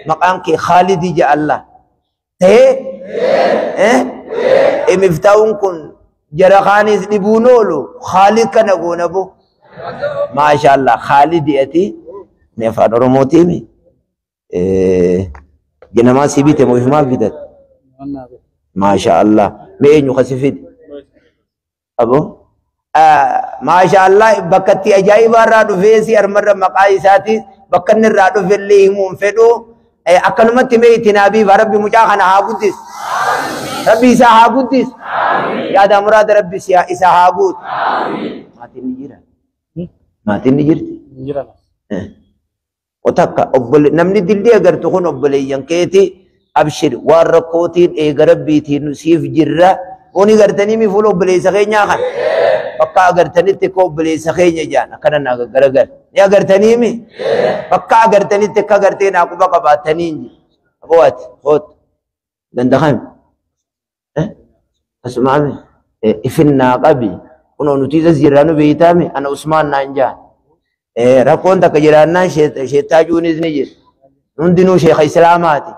Maqaan kee Khaalidii ja Allah. Ta'ee? Miftaa'uun kun jara kaanis dhibuun oolu Khaalid kana goona bo. Maasha Allah Khaalidi ati mee afaan Oromootiimi. Ginamaa si bite moo ifumaaf bitate? Maasha Allah. Mee eenyu kasi fide? Abo. Maasha Allah bakka itti ajaa'ibaa irraa dhufee si armarra maqaa isaati bakka inni irraa dhufe illee himuu hin fedhu. Akkanumatti mee itti naabiif Rabbi mucaa kana haa guddisu. Rabbi isaa haa guddisu. Yaada muraada Rabbi isa haa guutu. Maatiin ni jira. Maatiin ni jirti. Otakka obbole namni dildii agartu kun obboleeyyan keeti abshir waan rakkootiin eega Rabbiitiin siif jirra. Oni gartanii mi fuula obboleessa keenyaa kan bakka agartanitti akka obboleessa keenya jaan akkana naa garagal. Ni agartanii mi bakka agartanitti akka agartee naa quba qabaatanii hin jiru. Aboo ati hoot danda'ame. Asumaame ifin naa qabi kunoo nuti isas jirraa nu beeytaame ana Usmaan naan jaan. Rakkoon takka jiraannaan sheettaajuunis ni jira. Hundinuu sheekha Islaamaati.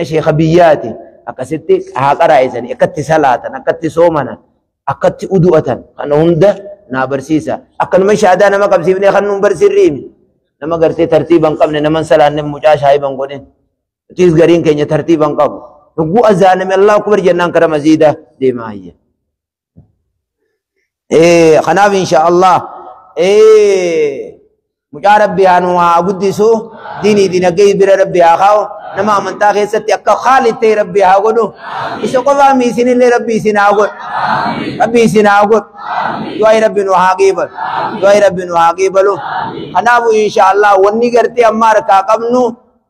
Sheekha biyyaati. Akkasitti haa qaraa'isanii akkatti salaatan akkatti soomanan akkatti udu'atan kana hunda naa barsiisa. Akkanuma shaadaa nama qabsiifnee kan nuun barsiirriimi. Nama gartee tartiiba hin qabne nama hin salaanne mucaa shaayiba hin godhin. Nutis gariin keenya tartiiba hin qabu. Yogguu azaaname Allahu akbar jennaan kara masiida deemaa hayya. Kanaaf insha Allah mucaa Rabbi haa nu haa guddisu diinii dinagdee bira Rabbi haa kaa'u nama amantaa keessatti akka Khaalid ta'e Rabbi haa godhu isa qofaa mi isinillee Rabbi isin haa godhu Rabbi isin haa godhu du'aa Rabbi nu haa qeebalu du'aa Rabbi nu haa qeebalu. Kanaafuu insha Allah wanni gartee amma harkaa qabnu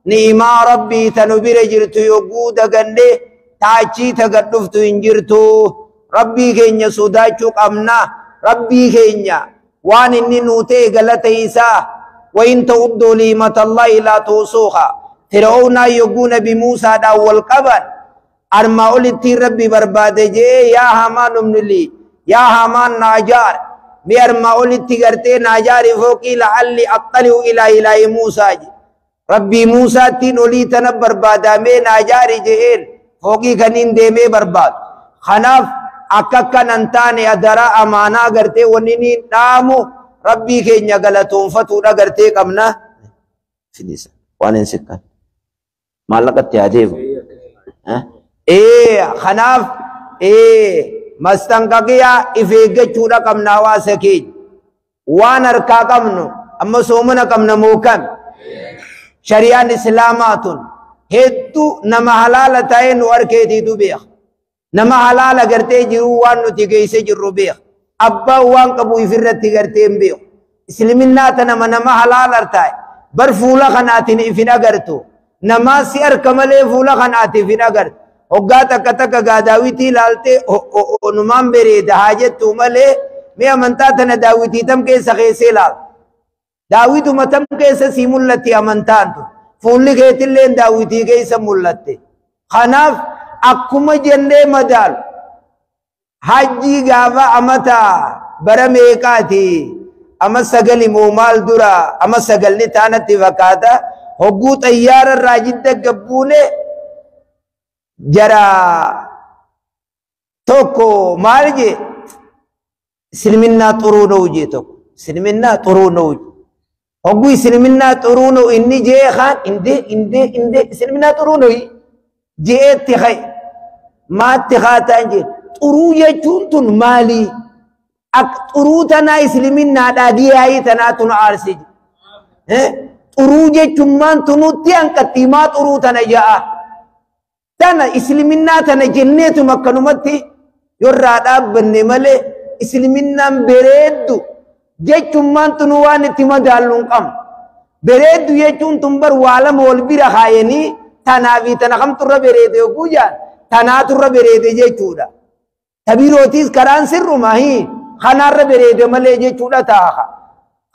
ni'imaa Rabbii tanu bira jirtu yogguu daganne taachii taga dhuftu hin jirtu. Rabbii keenya sodaachuu qabna. Rabbii keenya waan inni nuu ta'e galata isaa wain ta'udduu ni'matallaahi laa tuusuuha. Fir'aawnaa yogguu nabi Muusaadhaan wal qaban armaa olittiin Rabbi barbaade jee yaa Hamaan umnili yaa Hamaan naajaar mi armaa olitti gartee naajaari fooqii la'alli axxali'u ilaa ilaahi Muusaa je. Rabbii Muusaattiin olii tana barbaadamee naajaari je'een fooqii kaniin deemee barbaadu. Kanaaf akka akkanan taane adaraa amaanaa gartee wanni ni dhaamu Rabbii keenya galatoonfatuudha gartee qabna. Fidisa waan hin sikkan maallaqatti haa deemu. Kanaaf mastanqaqiyaa if eeggachuudha qabna hawaasa keenya. Waan harkaa qabnu amma soomana qabna mookam. Shari'aan Islaamaa tun hedduu nama halaala ta'ee nu harkeetiitu beeka. Nama halaala gartee jiruu waan nuti geesse jirru beeka. Abbaan waan qabu ifirratti gartee hin beeku. Isliminnaa tana nama halaala ta'e bar fuula kanaatiin if hin agartu. Namaa si harka malee fuula kanaatiin if hin agartu. Hoggaa takka takka gaa daawitii ilaaltee onumaan bareeda haa jettu malee mee amantaa tana daawitii tam keessa keessee ilaala. Daawituma tam keessa sii mul'atti amantaan tun. Fuulli keetillee daawitii keessa mul'atte. Kanaaf akkuma jennee madaalu hajjii gaafa amata bara meeqaati ama sagali moo maal dura ama sagalni taanatti fakkaata hogguu xayyaara irraa jidda gabbuune jara tokko maal jee isliminnaa xuruu na'u jee tokko isliminnaa xuruu na'u hogguu isliminnaa xuruu na'u inni jee kaan indee indee indee isliminnaa xuruu na'u jeetti ka'e maatti kaataan jee xuruu jechuun tun maali? Xuruu tanaa islaminaadhaa diyaayii tanaa tun aarsi. Xuruu jechuun maan tunutti hanqatti maa xuruu tana ja'a. Tana islaminaa tana jenneetuma akkanumatti yorraa dhaabbanne malee islaminaan bereeddu jechuun maan tunu waan itti madaallu hin qabnu. Bereeddu jechuun tun bar waa lama wal bira kaayanii tanaa fi tana kamturra bereede yogguu jaan tanaaturra bereede jechuudha. Tabirootis karaan sirruma kanaarra bereede malee jechuudha taa'a.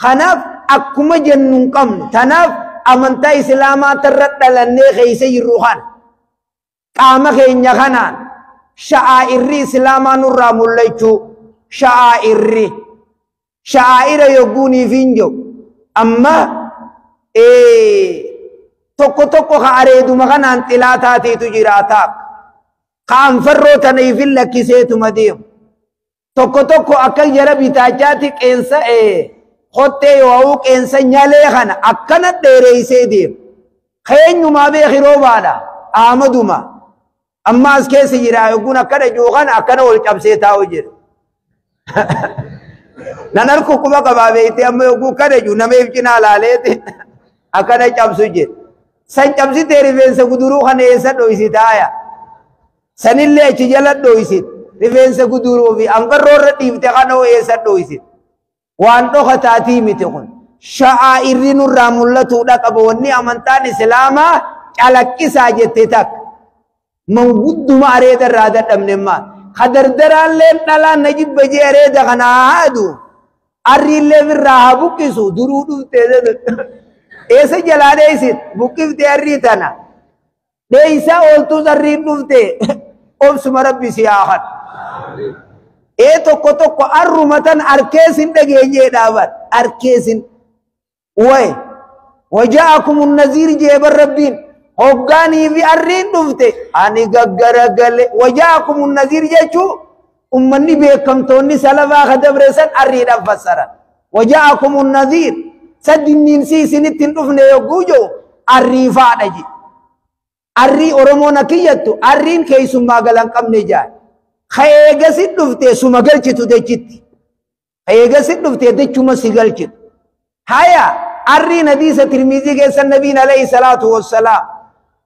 Kanaaf akkuma jennu hin qabnu. Tanaaf amantaa Islaamaa tarra dhalannee keessa jirru kana. Qaama keenya kanaan sha'aa'irri Islaamaa nurraa mul'achuu sha'aa'irri sha'aa'ira yogguuniif hin jiru. Amma Tokko tokko ka areeduma kanaan xilaa taateetu jiraataa. Ka anfarroo tana ifin lakkiseetuma deemu. Tokko tokko akka jara bitaachaatti qeensa kottee yoo qeensa nyalee kana akkana dheereessee deemu. Keenyumaa beeki roobaadha. Ahmaduma. Amma as keessa jira yogguun akkana jiru kana akkana ol cabsee taa'u jira. Nan harku quba qabaa beektee amma yogguu kana jiru nama if cinaa laaleeti akkana cabsu jira. San cabsitee rifeensa guduruu kana eessa dhoysitaaya? Sanillee achi jala dhoysit. Rifeensa guduruu fi anfarroo irra dhiifte kana eessa dhoysit? Waan dhokataatii miti kun. Sha'aa'irri nurraa mul'atuudha qaba. Wanni amantaan Islaamaa calaqqisaa jette takka. Mangudduma areeda irraa dadhabne maal? Ka dardaraalleen dhalaan na jibba jee areeda kana haa haadu. Arriillee irraa haa buqqisu duruu dhuftee eessa jalaa dheessit buqqiftee arrii tana. Dheeysaa ooltuus arriin dhuftee obsuma rabbi si haa kadhu. Ee tokko tokko arruma tan arkeesin dhageenyee dhaaban arkeesin way waja'akumun naziir jeeban rabbiin hoggaanii fi arriin dhufte ani gaggaragale waja'akumun naziir jechuu ummanni beekamtoonni salafaa ka dabreessan arriidhaan fassaran waja'akumun naziir sadinniinsi isinitti hin dhufne yogguu jiru arriifaadha je arrii Oromoon akiyyattu arriin keessummaa galan qabne jaa Kaeegasi dhufte suma galchitu dachitti. Kaeegasi dhufte dachuma si galchitu. Haya arriin hadiisa Tirmizii keessa nabiin alayhi salaatu wassalaam.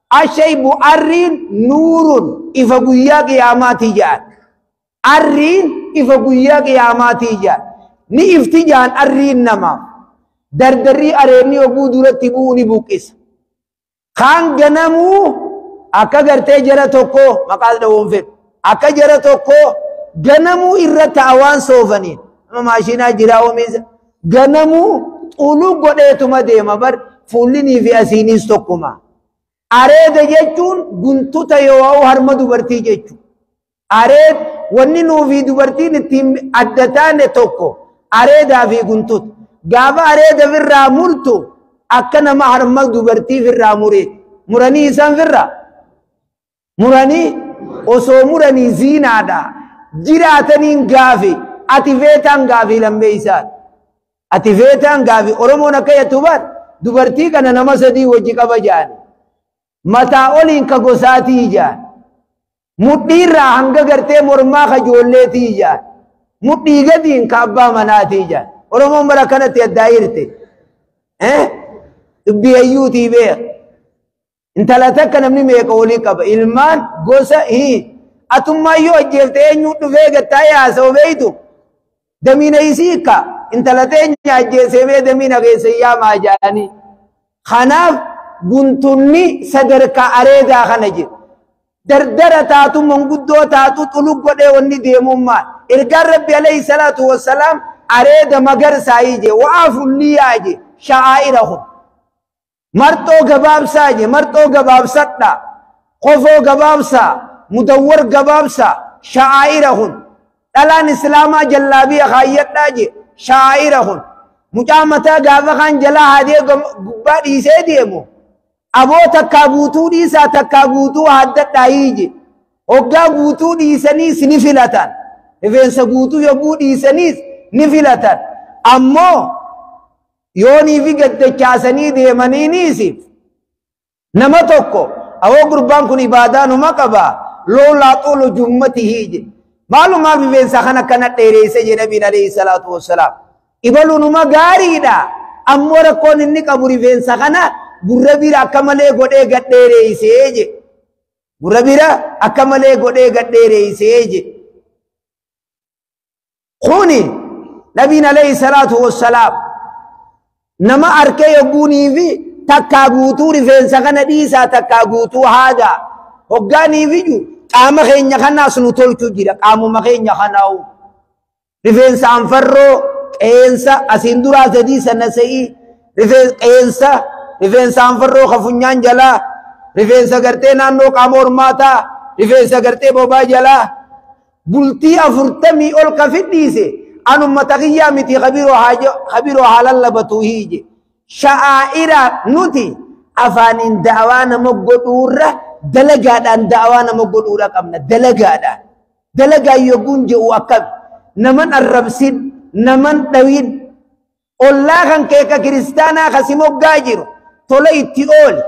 Ashaybu arriin nuurun ifa guyyaa qiyaamaatii jedhan. Arriin ifa guyyaa qiyaamaatii jedhan. Ni ifti jedhan arriin namaaf. Dardarrii areenni oguu duratti bu'uu ni buqqisa. Kaan ganamuu akka gartee jara tokko maqaa dha'uun fedhu. Akka jara tokko ganamuu irra ta'a waan soofaniin. Nama maashinaa jiraa oomisha. Ganamuu xuluu godheetuma deema bar fuullinii fi asiinis tokkuma. Areeda jechuun guntuta yoo harma dubartii jechuudha. Areed wanni nuu fi dubartiin ittiin adda taane tokko areedaa fi guntuta. Gaafa areeda firraa murtu akka nama harma dubartii firraa muree. Muranii isaan firraa? Muranii? Osoo muranii ziinaadha. Jiraataniin gaafi. Ati feetaan gaafi lammeessaan. Ati feetaan gaafi. Oromoon akka jettu bar dubartii kana nama sadii wajji qaba jaani. Mataa oliin ka gosaatii jaan. Mudhiirraa hanga gartee mormaa ka ijoolleetii jaan. Mudhii gadiin ka abbaa manaatii jaan. Oromoon bara kanatti addaa hirte. Dubbii hayyuutii beeka. Intala takka namni meeqa olii qaba. Ilmaan gosa atummaa yoo ajjeefte eenyuun dhufee gattaa yaasa'u beeytu. Damiina isii hiikka. Intala teenya ajjeesee mee damiina keessa yaamaa jaanii. Kanaaf guntunni sadarkaa areedaa kana jira. Dardara taatu manguddoo taatu xulug godhee wanni deemummaa. Ergaan Rabbi alayhi salaatu wassalaam areeda magarsaa ije wa'aafulliyaa je sha'aa'irahum. Marxoo gabaabsaa je marxoo gabaabsadha. Qofoo gabaabsaa mudawwar gabaabsaa sha'aa'irahum. Dhalaan Islaamaa jallaabiya kaayyadhaa je sha'aa'irahum. Mucaa mataa gaafa kaan jalaa haadee gubbaa dhiisee deemu. Aboo takkaa guutuu dhiisaa takkaa guutuu haaddadhaa hiije. Hoggaa guutuu dhiisaniis ni filatan. Rifeensa guutuu yogguu dhiisaniis ni filatan. Ammoo yoonii fi gaddachaasanii deemaniinis nama tokko awoo gurbaan kun ibaadaa numa qaba loolaa xoolu jummati hiije. Maalumaaf rifeensa kana akkana dheereesse jedhe nabiin alayhi salaatu wassalaam. Ibaluu numa gaariidha. Ammoo rakkoon inni qabu rifeensa kana gurra bira akka malee godhee gad dheereessee je. Gurra bira akka malee godhee gad dheereessee je. Kuni nabiin alayhi salaatu wassalaam nama arkee yogguunii fi takkaa guutuu rifeensa kana dhiisaa takkaa guutuu haadaa hoggaanii fi jiru qaama keenya kanaas nu tolchuu jira qaamuma keenya kanaa'u. Rifeensa anfarroo qeensa asiin duraa sadii sana se'ii qeensa rifeensa anfarroo ka funyaan jalaa rifeensa gartee naannoo qaama hormaataa rifeensa gartee bobaa jalaa bultii 40 ol ka fidhiise anumma taqiyyaa miti kabiroo haa lallabatu hiije. Sha'aa'ira nuti Afaaniin da'awaa nama godhuurra dalagaadhaan da'awaa nama godhuudha qabna. Dalagaadhaan. Dalagaan yogguun je'u akkam naman arrabsin, naman dhawin, ollaa kan kee ka kiristaanaa kasi moggaa jiru tola itti ooli.